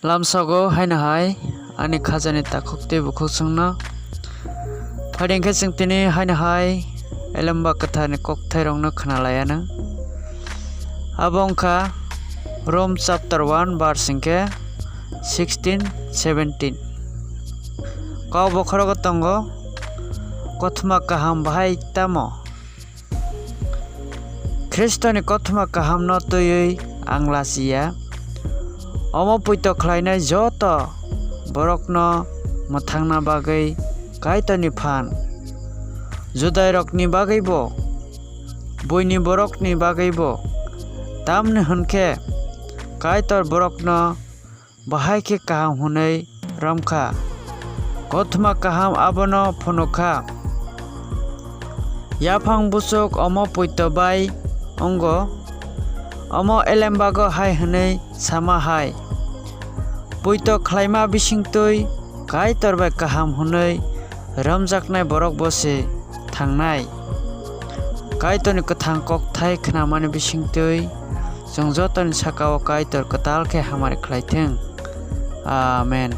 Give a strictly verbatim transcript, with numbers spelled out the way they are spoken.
Lamsago haino hai ani khajani takhuk tei bukhuk chwngno. Phaidi hwnkhe chwng tini haino hai Elemba Kwtharni kokthairokno khna lai anw. Abo wngkha Rom chapter one verse hwnkhe sixteen, seventeen. Kok bokhorogo tongo, kothoma kaham bahai tamo? Khristoni kothoma kahamno twiwi ang lachiya. Omo poito khlainai joto borokno mwthangna bagwi Kaitorni phan. Judairokni bagwibo, buini borokni bagwibo. Tamni hwnkhe Kaitor borokno bahai khe kaham hwnwi romkha. Kothoma kaham abono phunukha. Yaphang buchuk omo poito bai wngo. Omo elembago hai hwnwi sama hai, poito khlaima bisingtwi Kaitor bai kaham hwnwi romjaknai borok bo se thangnai. Kaitorni kwthang kokthai khnamani bisingtwi chwng jotoni saka-o Kaitor kwtal khe hamari khlai thung. Amen.